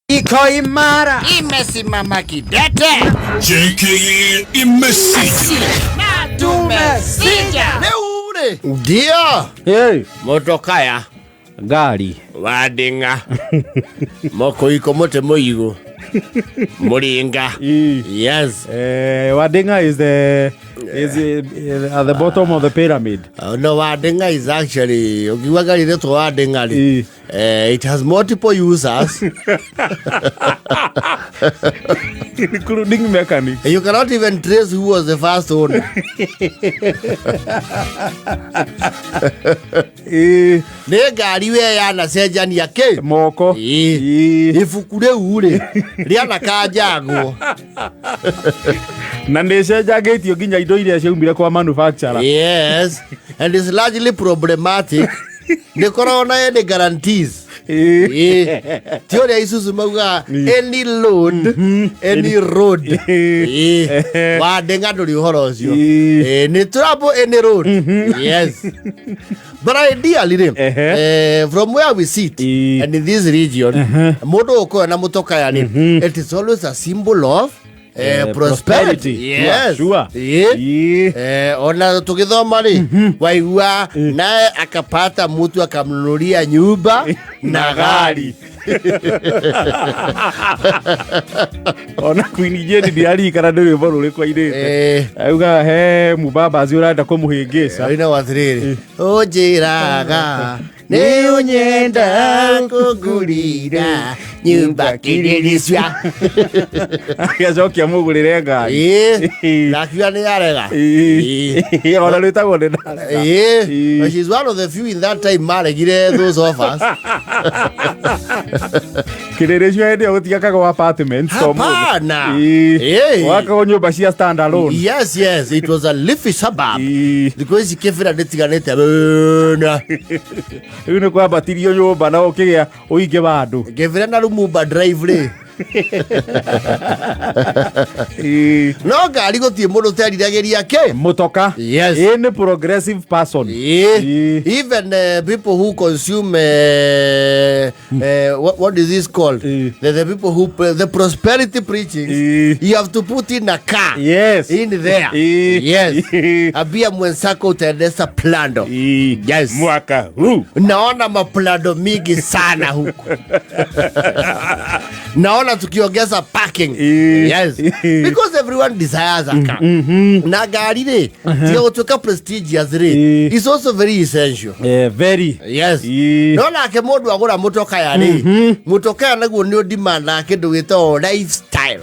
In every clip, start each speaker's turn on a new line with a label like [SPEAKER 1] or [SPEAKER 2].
[SPEAKER 1] Iko imara.
[SPEAKER 2] Imesimama kidete.
[SPEAKER 3] JKA imesija.
[SPEAKER 2] Na tumesija.
[SPEAKER 4] Rĩu rĩ ndio
[SPEAKER 1] Hey.
[SPEAKER 4] motokaya
[SPEAKER 1] Ngari.
[SPEAKER 4] Wanding'a mokoiko mũtĩ mũigũ mũringa.
[SPEAKER 1] Ii.
[SPEAKER 4] Yes.
[SPEAKER 1] Wadinga is the is at the bottom of the pyramid.
[SPEAKER 4] No, Wanding'a is actually, ũkiuga ngari ĩretwo Wanding'a rĩ,
[SPEAKER 1] Ii.
[SPEAKER 4] It has multiple users.
[SPEAKER 1] Including mechanics.
[SPEAKER 4] You cannot even trace who was the first owner.
[SPEAKER 1] Ii.
[SPEAKER 4] Nĩ ngari we yanacenjania kĩ
[SPEAKER 1] Moko.
[SPEAKER 4] Ii.
[SPEAKER 1] Ii.
[SPEAKER 4] Ibuku rĩu rĩ rĩanakanjangwo.
[SPEAKER 1] Na nä cenjangä nginya indo iria ciaumire kwa manufacturer.
[SPEAKER 4] Yes, and it's largely problematic. Nĩ koragwo na any guarantees.
[SPEAKER 1] Ii.
[SPEAKER 4] Ĩĩ. Ti ũrĩa Isuzu maugaga any load, any road. Ĩĩ. Wandĩng'a ndũrĩ ũhoro ũcio.
[SPEAKER 1] Ĩĩ.
[SPEAKER 4] Ĩĩ, nĩ trouble any road. Yes, but ideally rĩ, from where we sit
[SPEAKER 1] Ĩĩ.
[SPEAKER 4] and in this region, mũndũ ũkorwo na mũtokaya rĩ, it is always a symbol of prosperity. Yes.
[SPEAKER 1] Sure.
[SPEAKER 4] Ĩĩ.
[SPEAKER 1] Ĩĩ.
[SPEAKER 4] Ona tũgĩthoma rĩ, waigua naye akapata mtu akamnunulia nyumba na gari.
[SPEAKER 1] Ona Queen Jane ndiaririkana nä rwä mbo rå rä kå ainä te. Auga he mubabazi å renda kå må hä ngä ca.
[SPEAKER 4] Aina atĩrĩrĩ, ũnjĩraga nĩ ũnyenda kũngũrira nyumba kĩrĩrĩcua.
[SPEAKER 1] Agacokia må gå rä re ngari.
[SPEAKER 4] Ĩĩ, na akiuga nĩ arega. Ĩĩ.
[SPEAKER 1] Ona rwä tagwo nä ndarega.
[SPEAKER 4] Ĩĩ.
[SPEAKER 1] Ĩĩ.
[SPEAKER 4] She's one of the few in that time maregire those offers.
[SPEAKER 1] Kä rä rä cio hä ndä ä yo gå tiakagwo.
[SPEAKER 4] Hapana. Ĩĩ.
[SPEAKER 1] Wakagwo nyå mba cia stand alone.
[SPEAKER 4] Yes, it was a leafy suburb.
[SPEAKER 1] Ĩĩ.
[SPEAKER 4] Thikũ ici kĩbĩra ndĩtiganĩte mũno.
[SPEAKER 1] Rä u nä kwambatirio nyå mba na å kä gä a å ingä wa andå.
[SPEAKER 4] Kĩbĩra na Lumumba Drive rĩ, no ngari gũtirĩ mũndũ ũteriragĩria kĩ.
[SPEAKER 1] Må toka.
[SPEAKER 4] Yes.
[SPEAKER 1] Ä nä progressive person.
[SPEAKER 4] Ĩĩ.
[SPEAKER 1] Ĩĩ.
[SPEAKER 4] Even people who consume what is this called?
[SPEAKER 1] Ĩĩ.
[SPEAKER 4] The people who the prosperity preachings,
[SPEAKER 1] Ĩĩ.
[SPEAKER 4] you have to put in a car
[SPEAKER 1] Yes.
[SPEAKER 4] in there.
[SPEAKER 1] Ĩĩ.
[SPEAKER 4] Yes.
[SPEAKER 1] Ĩĩ.
[SPEAKER 4] Ambia mwenzako utaendesha plando.
[SPEAKER 1] Ĩĩ.
[SPEAKER 4] Yes.
[SPEAKER 1] Mwaka huu.
[SPEAKER 4] Naona maplando mingi sana huku. Naona tukiongeza parking.
[SPEAKER 1] Ĩĩ.
[SPEAKER 4] Yes.
[SPEAKER 1] Ĩĩ.
[SPEAKER 4] Because everyone desires a car. Na ngari rĩ, tiga gũtuĩka prestigious rĩ,
[SPEAKER 1] Ĩĩ.
[SPEAKER 4] is also very essential.
[SPEAKER 1] Very.
[SPEAKER 4] Yes.
[SPEAKER 1] Ĩĩ.
[SPEAKER 4] No nake mũndũ agũra mũtokaya rĩ, mũtokaya naguo nĩ ũdimandaga kĩndũ gĩtagwo lifestyle.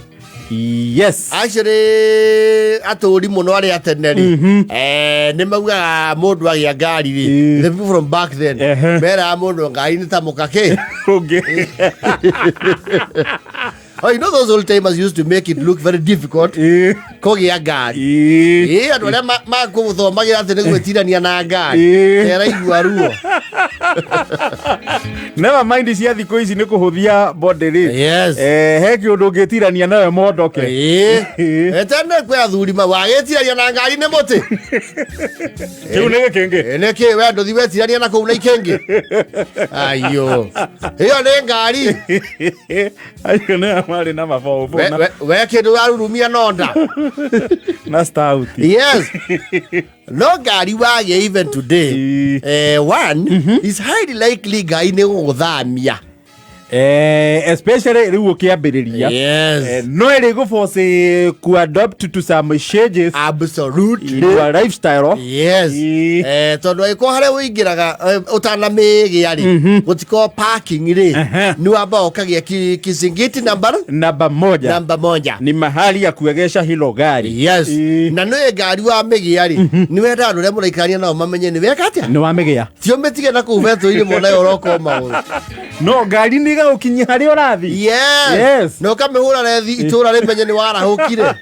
[SPEAKER 1] Yes.
[SPEAKER 4] Actually, atũri mũno arĩa tene rĩ, nĩ maugaga mũndũ agĩa ngari rĩ,
[SPEAKER 1] Ĩĩ.
[SPEAKER 4] the people from back then meraga mũndũ ngari nĩ ta mũkakĩ.
[SPEAKER 1] Ũngĩ.
[SPEAKER 4] Oh, you know those old timers used to make it look very difficult
[SPEAKER 1] Ĩĩ.
[SPEAKER 4] kũgĩa ngari.
[SPEAKER 1] Ĩĩ.
[SPEAKER 4] Ĩĩ, andũ arĩa makũthomagĩra atĩ nĩ gwĩtirania na ngari
[SPEAKER 1] Ĩĩ.
[SPEAKER 4] eraigua ruo.
[SPEAKER 1] Never mind cia thikå ici nä kå hå thia body rä.
[SPEAKER 4] Yes.
[SPEAKER 1] He kä å ndå å ngä tirania nawe mondoke.
[SPEAKER 4] Ĩĩ.
[SPEAKER 1] Ĩĩ.
[SPEAKER 4] Tene kwĩ athuri ma wagĩtirania na ngari nĩ mũtĩ.
[SPEAKER 1] Kä u nä gä kä ngä.
[SPEAKER 4] Ĩ, nĩkĩ we ndũthi wetirania na kũu na ikĩngĩ ayo ĩyo nĩ ngari.
[SPEAKER 1] Acio nä marä na mabobo
[SPEAKER 4] We kĩndũ warurumia nonda.
[SPEAKER 1] Na stout.
[SPEAKER 4] Yes, no ngari wagĩa even today,
[SPEAKER 1] Ĩĩ.
[SPEAKER 4] one is highly likely ngai nĩ gũgũthamia.
[SPEAKER 1] Especially rä u å kä ambä rä ria.
[SPEAKER 4] Yes.
[SPEAKER 1] No ä rä gå force ku adopt to some changes
[SPEAKER 4] Absolutely.
[SPEAKER 1] in your lifestyle.
[SPEAKER 4] Yes.
[SPEAKER 1] Ĩĩ.
[SPEAKER 4] Tondũ angĩkorwo harĩa ũingĩraga ũtanamĩgĩa rĩ gũtikorwo parking rĩ, nĩ wambaga ũkagĩa kizingiti number
[SPEAKER 1] Namba moja
[SPEAKER 4] namba moja.
[SPEAKER 1] ni mahali ya kuegesha hilo gari.
[SPEAKER 4] Yes.
[SPEAKER 1] Ĩĩ.
[SPEAKER 4] Na nĩ ngari wamĩgĩa rĩ, nĩ wendaga andũ arĩa mũraikarania nao mamenye nĩ weka atĩa.
[SPEAKER 1] Nä wamä gä a.
[SPEAKER 4] Ti ũmĩtige na kũu betũ-inĩ mona ũroka o maũndũ.
[SPEAKER 1] No ngari nä igagå kinyia harä å rathi.
[SPEAKER 4] Yes.
[SPEAKER 1] Yes.
[SPEAKER 4] Na ũkamĩhũra rethi itũra rĩmenye nĩ warahũkire.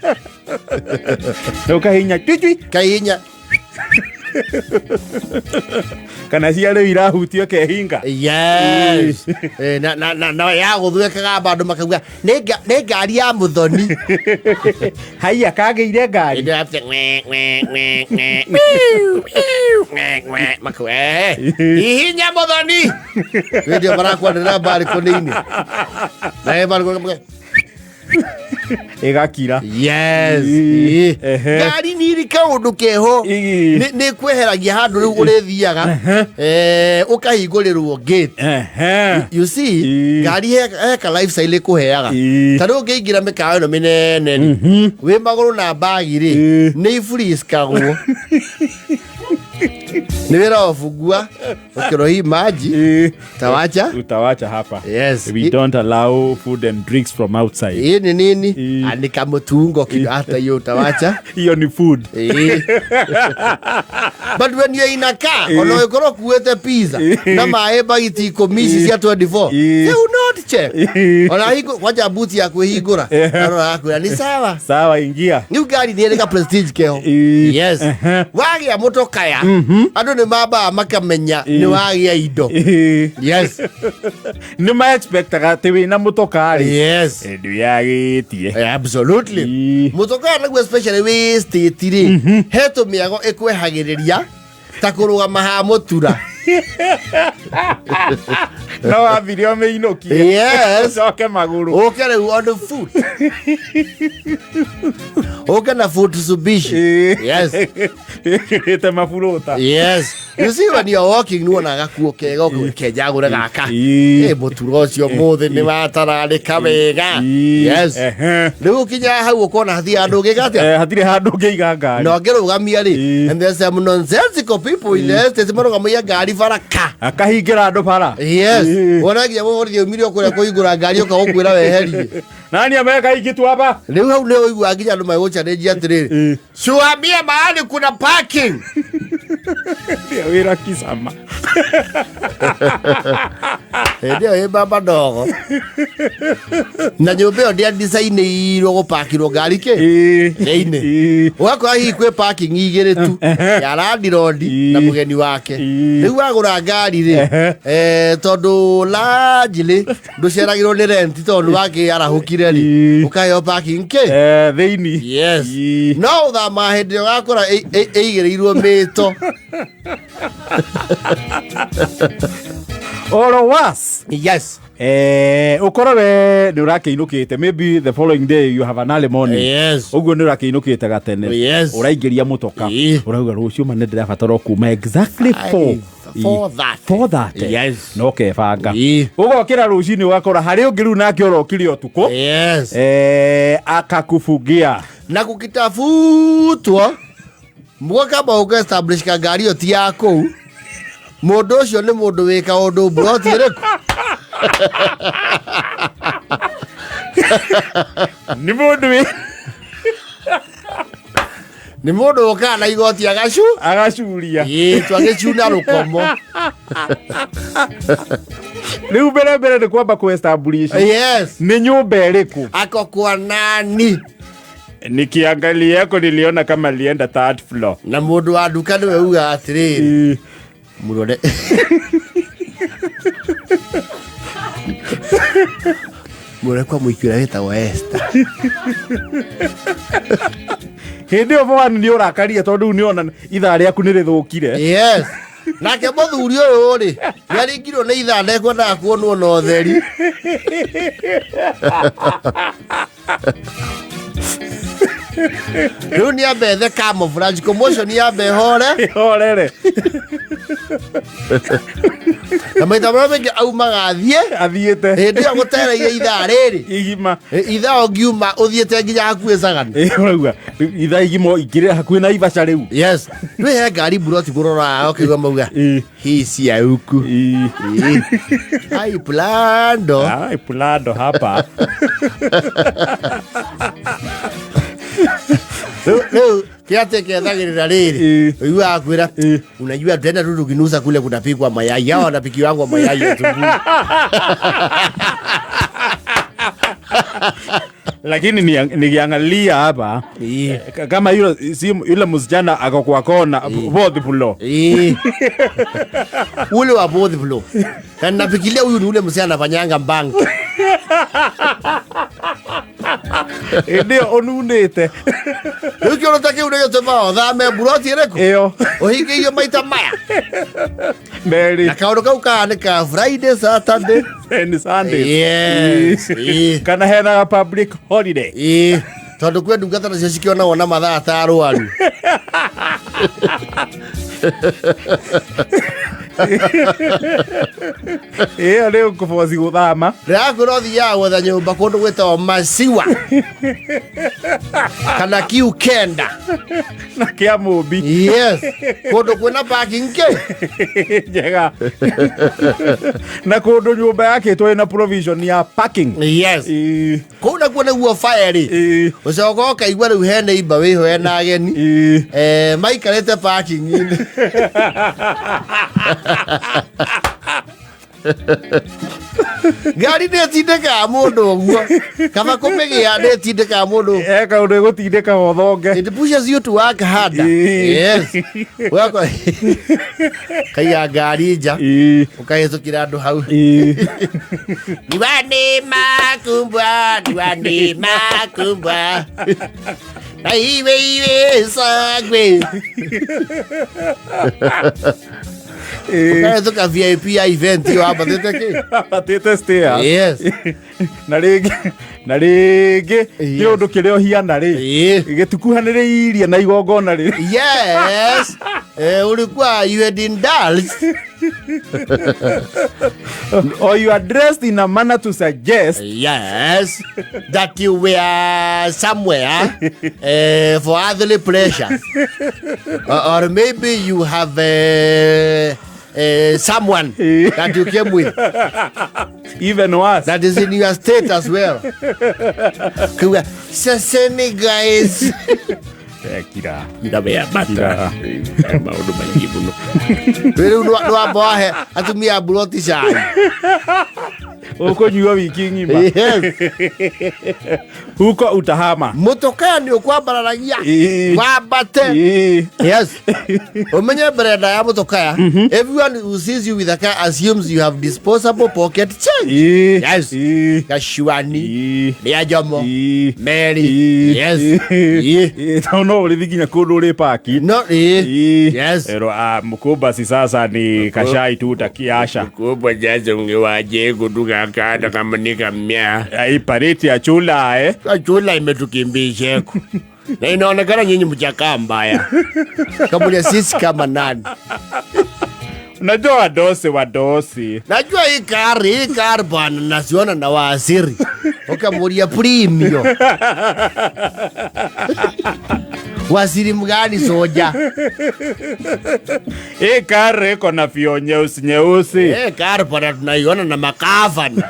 [SPEAKER 1] Na å kahinya twitwi.
[SPEAKER 4] Kaihinya.
[SPEAKER 1] Kana cia rä u irahutio kehinga.
[SPEAKER 4] Yes. Na yagũthwekaga bandũ makauga nĩ ngari ya mũthoni.
[SPEAKER 1] Haiya kagä ire ngari.
[SPEAKER 4] Ĩndĩ yatĩ ng'we, ng'we, ng'we, ng'we, wiu, wiu, ng'we, ng'we. Makauga, "Eh, hihinya mũthoni." Hĩndĩ ĩyo marakwanĩrĩra mbarĩkũ-inĩ. Na ĩbarũka-
[SPEAKER 1] Ĩgakira.
[SPEAKER 4] Yes.
[SPEAKER 1] Ii.
[SPEAKER 4] Ii.
[SPEAKER 1] Ehe.
[SPEAKER 4] Ngari nĩ iri kaũndũ keho.
[SPEAKER 1] Ii.
[SPEAKER 4] Nĩ kweheragia handũ rĩu ũrĩthiaga, ũkahingũrĩrwo gate. You see,
[SPEAKER 1] Ii.
[SPEAKER 4] ngari he ka lifestyle ĩkũheaga.
[SPEAKER 1] Ii.
[SPEAKER 4] Ta rĩu ũngĩingĩra mĩkawa ĩno mĩnene rĩ, wĩ magũrũ na mbagi rĩ,
[SPEAKER 1] Ii.
[SPEAKER 4] nĩ iburiskagwo. Nĩ wĩra wabungua ũkĩro hii maji
[SPEAKER 1] Ii.
[SPEAKER 4] tawacha.
[SPEAKER 1] Utawacha hapa.
[SPEAKER 4] Yes.
[SPEAKER 1] We don't allow food and drinks from outside.
[SPEAKER 4] Hii ni nini?
[SPEAKER 1] Ii.
[SPEAKER 4] Anika mũtungo kido hata hiyo utawacha.
[SPEAKER 1] Hiyo ni food.
[SPEAKER 4] Ĩĩ. But when you're in a car, ona ũngĩkorwo ũkuĩte pizza na maĩ bagiti 10 ici cia 24,
[SPEAKER 1] Ĩĩ.
[SPEAKER 4] they will not check.
[SPEAKER 1] Ĩĩ.
[SPEAKER 4] Ona hingo kwanja buti ya kwĩhingũra, arora akwĩra nĩ sawa.
[SPEAKER 1] Sawa, ingia.
[SPEAKER 4] Rĩu ngari nĩ ĩrĩ ka prestige keho.
[SPEAKER 1] Ĩĩ.
[SPEAKER 4] Yes.
[SPEAKER 1] Ehe.
[SPEAKER 4] Wagĩa mũtokaya, andũ nĩ mambaga makamenya nĩ wagĩa indo.
[SPEAKER 1] Ĩĩ.
[SPEAKER 4] Yes.
[SPEAKER 1] Nĩ ma-expectaga atĩ wĩna mũtokarĩ
[SPEAKER 4] Yes.
[SPEAKER 1] ndũyagĩtie.
[SPEAKER 4] Absolutely.
[SPEAKER 1] Ĩĩ.
[SPEAKER 4] Mũtokaya naguo especially wĩ state rĩ, he tũmĩago ĩkwehagĩrĩria ta kũrũgama ha mũtura.
[SPEAKER 1] No wathire ũmĩinũkie.
[SPEAKER 4] Yes.
[SPEAKER 1] Ũcoke magũrũ.
[SPEAKER 4] Ũke rĩu on the foot, ũke na foot subishi.
[SPEAKER 1] Ĩĩ.
[SPEAKER 4] Yes.
[SPEAKER 1] Ĩkĩrĩte maburũta.
[SPEAKER 4] Yes, you see, when you're walking nĩwonaga gakuo kega ũkauga kenjagũre gaka.
[SPEAKER 1] Ĩĩ.
[SPEAKER 4] Ĩ, mũtura ũcio mũthĩ nĩ watararĩka wega.
[SPEAKER 1] Ĩĩ.
[SPEAKER 4] Yes.
[SPEAKER 1] Ehe.
[SPEAKER 4] Rĩu ũkinyaga hau ũkona hatirĩ handũ ũngĩka atĩa
[SPEAKER 1] Eh, hatirĩ handũ ũngĩiga ngari.
[SPEAKER 4] na ũngĩrũgamia rĩ,
[SPEAKER 1] Ĩĩ.
[SPEAKER 4] and there's some nonsensical people in the estate marũgamagia ngari baraka.
[SPEAKER 1] Akahingĩra andũ bara.
[SPEAKER 4] Yes.
[SPEAKER 1] Ĩĩ.
[SPEAKER 4] Wona nginya mũborithi aumire o kũrĩa kũhingũra ngari ũka gũkwĩra weherie.
[SPEAKER 1] Nani ameweka hii kitu hapa?
[SPEAKER 4] Rĩu hau nĩ ũiguaga nginya andũ magũchallenge atĩrĩrĩ,
[SPEAKER 1] Ĩĩ.
[SPEAKER 4] cuamia mahali kuna parking.
[SPEAKER 1] Ndio wĩra kisama.
[SPEAKER 4] Hĩndĩ ĩyo ĩ baba ndogo na nyũmba ĩyo ndĩandicainĩirwo gũpakirwo ngari kĩ
[SPEAKER 1] Ĩĩ.
[SPEAKER 4] thĩinĩ.
[SPEAKER 1] Ĩĩ.
[SPEAKER 4] Ũgakora hihi kwĩ parking igĩrĩ tu ya landlord
[SPEAKER 1] Ĩĩ.
[SPEAKER 4] na mũgeni wake.
[SPEAKER 1] Ĩĩ.
[SPEAKER 4] Rĩu wagũra ngari rĩ,
[SPEAKER 1] Ehe.
[SPEAKER 4] tondũ largely ndũceragĩrwo nĩ rent tondũ wakĩarahũkire rĩ,
[SPEAKER 1] Ĩĩ.
[SPEAKER 4] ũkaheo parking kĩ.
[SPEAKER 1] Eh, thĩinĩ.
[SPEAKER 4] Yes.
[SPEAKER 1] Ĩĩ.
[SPEAKER 4] No ũthama hĩndĩ ĩrĩa ũgakora ĩigĩrĩirwo mĩto.
[SPEAKER 1] Oro was.
[SPEAKER 4] Yes.
[SPEAKER 1] Ũkorwo we nĩ ũrakĩinũkĩte, maybe the following day you have an early morning.
[SPEAKER 4] Yes.
[SPEAKER 1] Ũguo nĩ ũrakĩinũkĩte gatene.
[SPEAKER 4] Yes.
[SPEAKER 1] Ũraingĩria mũtoka.
[SPEAKER 4] Ĩĩ.
[SPEAKER 1] Ũrauga rũciũ ma nĩ ndĩrabatara kuma exactly 4.
[SPEAKER 4] 4:30.
[SPEAKER 1] 4:30.
[SPEAKER 4] Yes.
[SPEAKER 1] No kebanga.
[SPEAKER 4] Ĩĩ.
[SPEAKER 1] Ũgokĩra rũcinĩ ũgakora harĩ ũngĩ rĩu nake ũrokire ũtukũ.
[SPEAKER 4] Yes.
[SPEAKER 1] Akakubugia.
[SPEAKER 4] Na gũkĩtabutwo mũgakamba ũka-establish ka ngari ĩyo ti ya kũu, mũndũ ũcio nĩ mũndũ wĩ kaũndũ mburoti ĩrĩkũ.
[SPEAKER 1] Nĩ mũndũ wĩ
[SPEAKER 4] Nĩ mũndũ ũkaga na igoti agacu
[SPEAKER 1] agacuria.
[SPEAKER 4] Ĩĩ, twagĩcuna rũkomo.
[SPEAKER 1] Rĩu mbere mbere nĩ kwamba kũ establish
[SPEAKER 4] Yes.
[SPEAKER 1] nĩ nyũmba ĩrĩkũ.
[SPEAKER 4] Ako kwa nani.
[SPEAKER 1] Nikiangalia yako niliona kama alienda third floor.
[SPEAKER 4] Na mũndũ wa nduka nĩwe ugaga atĩrĩrĩ,
[SPEAKER 1] Ĩĩ.
[SPEAKER 4] mũrore mũrore kwa mũiki ũrĩa wĩtagwo Esther.
[SPEAKER 1] Hĩndĩ ĩyo bwana nĩ ũrakarie tondũ rĩu nĩona ithaa rĩaku nĩ rĩthũkire.
[SPEAKER 4] Yes. Nake mũthuri ũyũ rĩ, nĩaringirwo nĩ ithaa ndekwendaga kuonwo na ũtheri. Rĩu nĩ ambe ethe camouflage commotion yambe ĩhore.
[SPEAKER 1] Horere.
[SPEAKER 4] Na maita marĩa maingĩ aumaga athiĩ
[SPEAKER 1] Athiĩte
[SPEAKER 4] hĩndĩ ĩyo gũtereire ithaa rĩrĩ.
[SPEAKER 1] Igima.
[SPEAKER 4] Ithaa ũngiuma ũthiĩte nginya hakuhĩ Sagana.
[SPEAKER 1] Ĩ, ũrauga ithaa igima ingĩrĩ hakuhĩ na Ibaca rĩu.
[SPEAKER 4] Yes. Rĩu he ngari mburoti mũroraga ũkĩigua mauga,
[SPEAKER 1] Ĩ.
[SPEAKER 4] hii si ya huku.
[SPEAKER 1] Ĩ.
[SPEAKER 4] Ĩ. Ai plando.
[SPEAKER 1] Ai, plando hapa.
[SPEAKER 4] Rĩu kĩate kethagĩrĩra rĩrĩ,
[SPEAKER 1] Ĩ.
[SPEAKER 4] ũiguaga kwĩra,
[SPEAKER 1] Ĩ.
[SPEAKER 4] unajua tena tu tukinusa kule kunapikwa mayai, hao wanapikiwangwa mayai asubuhi.
[SPEAKER 1] Lakini nikiangalia hapa,
[SPEAKER 4] Ĩ.
[SPEAKER 1] kama yule si yule msichana ako kwa kona both floor.
[SPEAKER 4] Ĩ. Ule wa both floor, na nafikiria huyu ni ule msichana anafanyanga bank.
[SPEAKER 1] Hĩndĩ ĩyo ũnunĩte.
[SPEAKER 4] Rĩu kĩũndũ ta kĩu nĩgĩtũmaga ũthame mburoti ĩrĩkũ
[SPEAKER 1] Ĩyo.
[SPEAKER 4] ũhingĩirio maita maya.
[SPEAKER 1] Merĩ.
[SPEAKER 4] Na kaũndũ kau kahanĩkaga Friday, Saturday
[SPEAKER 1] And Sunday.
[SPEAKER 4] Yes.
[SPEAKER 1] Ĩĩ.
[SPEAKER 4] Ĩĩ.
[SPEAKER 1] Kana henaga public holiday.
[SPEAKER 4] Ĩĩ, tondũ kwĩ ndungata nacio cikĩonagwo na mathaa ta arwaru.
[SPEAKER 1] Ĩyo nĩ ũkũboci gũthama.
[SPEAKER 4] Ndĩrakwĩra ũthiaga gwetha nyũmba kũndũ gwĩtagwo Masiwa kana Kiukenda.
[SPEAKER 1] Na kĩa mũmbi.
[SPEAKER 4] Yes, kũndũ kwĩna parking kĩ.
[SPEAKER 1] Njega. Na kũndũ nyũmba yakĩtwo ĩna provision ya parking.
[SPEAKER 4] Yes.
[SPEAKER 1] Ĩĩ.
[SPEAKER 4] Kũu nakuo nĩguo fire.
[SPEAKER 1] Ĩĩ.
[SPEAKER 4] Ũcoka ũkaigua rĩu he neighbor wĩho ena ageni.
[SPEAKER 1] Ĩĩ.
[SPEAKER 4] Eh, maikarĩte parking-inĩ. Ngari nĩ ĩtindĩkaga mũndũ ũguo. Kaba kũmĩgĩa nĩ ĩtindĩkaga mũndũ.
[SPEAKER 1] He kaũndũ ĩgũtindĩkaga ũthonge.
[SPEAKER 4] It pushes you to work harder.
[SPEAKER 1] Ĩĩ.
[SPEAKER 4] Yes. Ũgakora kaiga ngari nja
[SPEAKER 1] Ĩĩ.
[SPEAKER 4] ũkahĩtũkĩra andũ hau.
[SPEAKER 1] Ĩĩ.
[SPEAKER 4] Niwane makumbwa, niwane makumbwa. Na iwe iwe sangwe.
[SPEAKER 1] Ĩĩ.
[SPEAKER 4] Ũkahĩtũka VIP ya event ĩyo wambatĩte kĩ?
[SPEAKER 1] Ambatĩte stairs.
[SPEAKER 4] Yes.
[SPEAKER 1] Na rĩngĩ na rĩngĩ kĩũndũ kĩrĩa ũhiana rĩ
[SPEAKER 4] Ĩĩ.
[SPEAKER 1] gĩtikuhanĩrĩirie na igongona rĩ.
[SPEAKER 4] Yes. Eh, ulikuwa you had indulged.
[SPEAKER 1] Or you are dressed in a manner to suggest
[SPEAKER 4] Yes, that you were somewhere for earthly pleasure. Or maybe you have someone that you came with
[SPEAKER 1] even worse.
[SPEAKER 4] that is in your state as well. Kuga, Saseni guys.
[SPEAKER 1] Kira.
[SPEAKER 5] Kira. Maũndũ maingĩ mũno.
[SPEAKER 4] Rĩu nĩ wamba wahe atumia a mburoti cai.
[SPEAKER 1] Ũkũnyua wiki ng'ima.
[SPEAKER 4] Yes.
[SPEAKER 1] Huko utahama.
[SPEAKER 4] Mũtũkaya nĩ ũkwambararagia
[SPEAKER 1] Ĩĩ.
[SPEAKER 4] wambate.
[SPEAKER 1] Ĩĩ.
[SPEAKER 4] Yes. Umenye mbere nda ya mũtũkaya. Everyone who sees you with a car assumes you have disposable pocket change.
[SPEAKER 1] Ĩĩ.
[SPEAKER 4] Yes.
[SPEAKER 1] Ĩĩ.
[SPEAKER 4] Gacuani.
[SPEAKER 1] Ĩĩ.
[SPEAKER 4] Rĩa Jomo.
[SPEAKER 1] Ĩĩ.
[SPEAKER 4] Mary.
[SPEAKER 1] Ĩĩ.
[SPEAKER 4] Yes.
[SPEAKER 1] Ĩĩ.
[SPEAKER 4] Ĩĩ.
[SPEAKER 1] Ĩĩ, tondũ no ũrĩthi nginya kũndũ ũrĩ paki.
[SPEAKER 4] No, ĩĩ.
[SPEAKER 1] Ĩĩ.
[SPEAKER 4] Yes.
[SPEAKER 1] Ero, ah, mkubasi sasa ni kashai tu takiasha.
[SPEAKER 5] Kubwa jazo ungewaje kutukakata kama nikamya.
[SPEAKER 1] Ai pareti ya chula eh.
[SPEAKER 5] Chula imetukimbisheko.
[SPEAKER 4] Na inaonekana nyinyi mchakaa mbaya. Kamulia sisi kama nani?
[SPEAKER 1] Unajua wadosi wadosi.
[SPEAKER 4] Najua hii kari bwana nasiona na waasiri. Ukamulia premium. Wasiri mgani soja?
[SPEAKER 1] Hii kari iko na fio nyeusi nyeusi.
[SPEAKER 4] Eh, kari bwana tunaiona na makavana.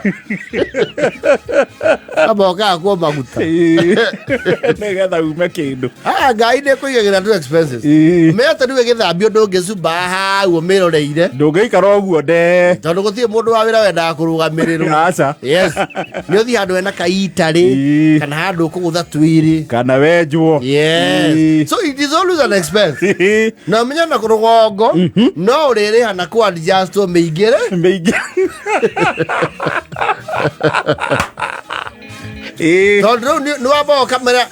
[SPEAKER 4] Kama wakaa kuwa maguta.
[SPEAKER 1] Ĩĩ. Nĩgetha ume kĩndũ.
[SPEAKER 4] Ah, ngai nĩ kũigagĩra tu expenses.
[SPEAKER 1] Ĩĩ.
[SPEAKER 4] Mĩata rĩu ĩgĩthambio ndũngĩcumba hau ũmĩroreire.
[SPEAKER 1] Ndũngĩikara ũguo nde.
[SPEAKER 4] Tondũ gũtirĩ mũndũ wa wĩra wendaga kũrũgamĩrĩrwo.
[SPEAKER 1] Aca.
[SPEAKER 4] Yes. Nĩ ũthiĩ handũ hena kaitarĩ
[SPEAKER 1] Ĩĩ.
[SPEAKER 4] kana handũ ũkũgũtha twĩrĩ.
[SPEAKER 1] Kana wenjwo.
[SPEAKER 4] Yes.
[SPEAKER 1] Ĩĩ.
[SPEAKER 4] So it is always an expense.
[SPEAKER 1] Ĩĩ.
[SPEAKER 4] Na ũmenye na rũgongo no ũrĩrĩha na kũ adjust mĩingĩre.
[SPEAKER 1] Mĩingĩ. Ĩĩ.
[SPEAKER 4] Tondũ rĩu nĩ wamba ũkamera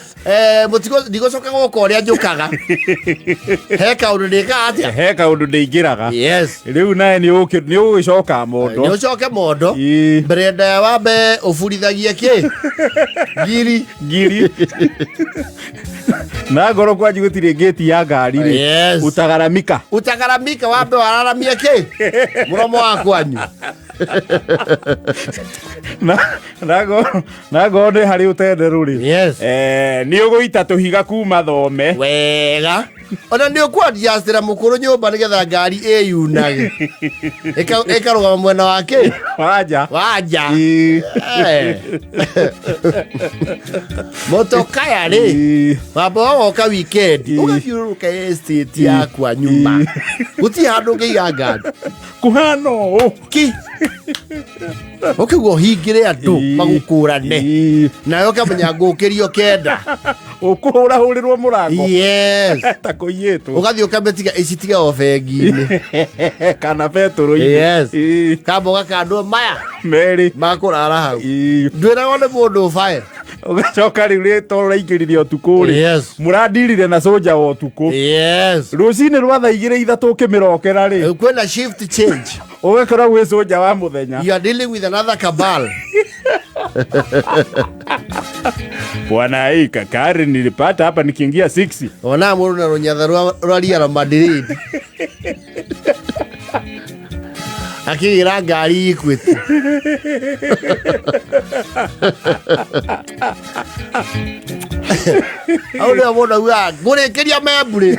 [SPEAKER 4] ndigũcoka gũka ũrĩa njũkaga. He kaũndũ ndĩkaga atĩa?
[SPEAKER 1] He kaũndũ ndĩingĩraga.
[SPEAKER 4] Yes.
[SPEAKER 1] Rĩu nawe nĩ ũgũgĩcoka mondo.
[SPEAKER 4] Nĩ ũcoke mondo.
[SPEAKER 1] Ĩĩ.
[SPEAKER 4] Mbere ndaya wambe ũburithagie kĩ? Ngiri.
[SPEAKER 1] Ngiri. Na ngoro kwanyu gũtirĩ ngĩti ya ngari rĩ.
[SPEAKER 4] Yes.
[SPEAKER 1] Utagaramika.
[SPEAKER 4] Utagaramika wambe wararamie kĩ? Mũromo wa kwanyu.
[SPEAKER 1] Na ngoro nĩ harĩ ũtenderũ rĩ.
[SPEAKER 4] Yes.
[SPEAKER 1] Nĩ ũgũita tũhiga kuma thome.
[SPEAKER 4] Wega. Ona nĩ ũkũadjustĩra mũkũrũ nyũmba nĩgetha ngari ĩyunage. Ĩkarũgama mwena wa kĩ?
[SPEAKER 1] Wanja.
[SPEAKER 4] Wanja.
[SPEAKER 1] Ĩĩ.
[SPEAKER 4] Mũtũkaya rĩ.
[SPEAKER 1] Ĩĩ.
[SPEAKER 4] Wamba wagoka weekend
[SPEAKER 1] Ĩĩ.
[SPEAKER 4] ũgathiũrũrũka estate yakwa nyuma. Gũtirĩ handũ ũngĩiga ngari.
[SPEAKER 1] Kũhana ũũ.
[SPEAKER 4] Ki. Ũkĩguo ũhingĩre andũ
[SPEAKER 1] Ĩĩ.
[SPEAKER 4] magũkũrane.
[SPEAKER 1] Ĩĩ.
[SPEAKER 4] Nawe ũkamenya ngũkĩrio kenda.
[SPEAKER 1] Ũkũhũrahũrĩrwo mũrango.
[SPEAKER 4] Yes.
[SPEAKER 1] Ta kũiyĩtwo.
[SPEAKER 4] Ũgathiĩ ũkamĩtiga ĩcitiga o bengi-inĩ.
[SPEAKER 1] Kana betũrũ-inĩ.
[SPEAKER 4] Yes.
[SPEAKER 1] Ĩĩ.
[SPEAKER 4] Kamba ũgakandwo maya
[SPEAKER 1] Merĩ.
[SPEAKER 4] makũrara hau.
[SPEAKER 1] Ĩĩ.
[SPEAKER 4] Ndwĩragwo nĩ mũndũ ũbae.
[SPEAKER 1] Ũgacoka rĩu rĩtwa ũraingĩrire ũtukũ rĩ,
[SPEAKER 4] Yes.
[SPEAKER 1] mũrandirire na soja wa ũtukũ.
[SPEAKER 4] Yes.
[SPEAKER 1] Rũcinĩ rwa thaa igĩrĩ ithatũ ũkĩmĩrokera rĩ,
[SPEAKER 4] Kwĩna shift change.
[SPEAKER 1] Ũgakora gwĩ soja wa mũthenya.
[SPEAKER 4] You are dealing with another cabal.
[SPEAKER 1] Bwana, hii kakari nilipata hapa nikiingia 6.
[SPEAKER 4] Ona mũndũ na rũnyatha rwa Real Madrid akĩgĩra ngari Equity. Hau nĩho mũndũ augaga ngũrĩkĩria memburĩ.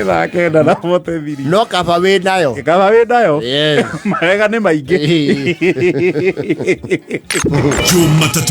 [SPEAKER 1] Thaa 9:43.
[SPEAKER 4] No kaba wĩ nayo.
[SPEAKER 1] Kaba wĩ nayo.
[SPEAKER 4] Yes.
[SPEAKER 1] Marega nĩ maingĩ.
[SPEAKER 3] Jumatatu.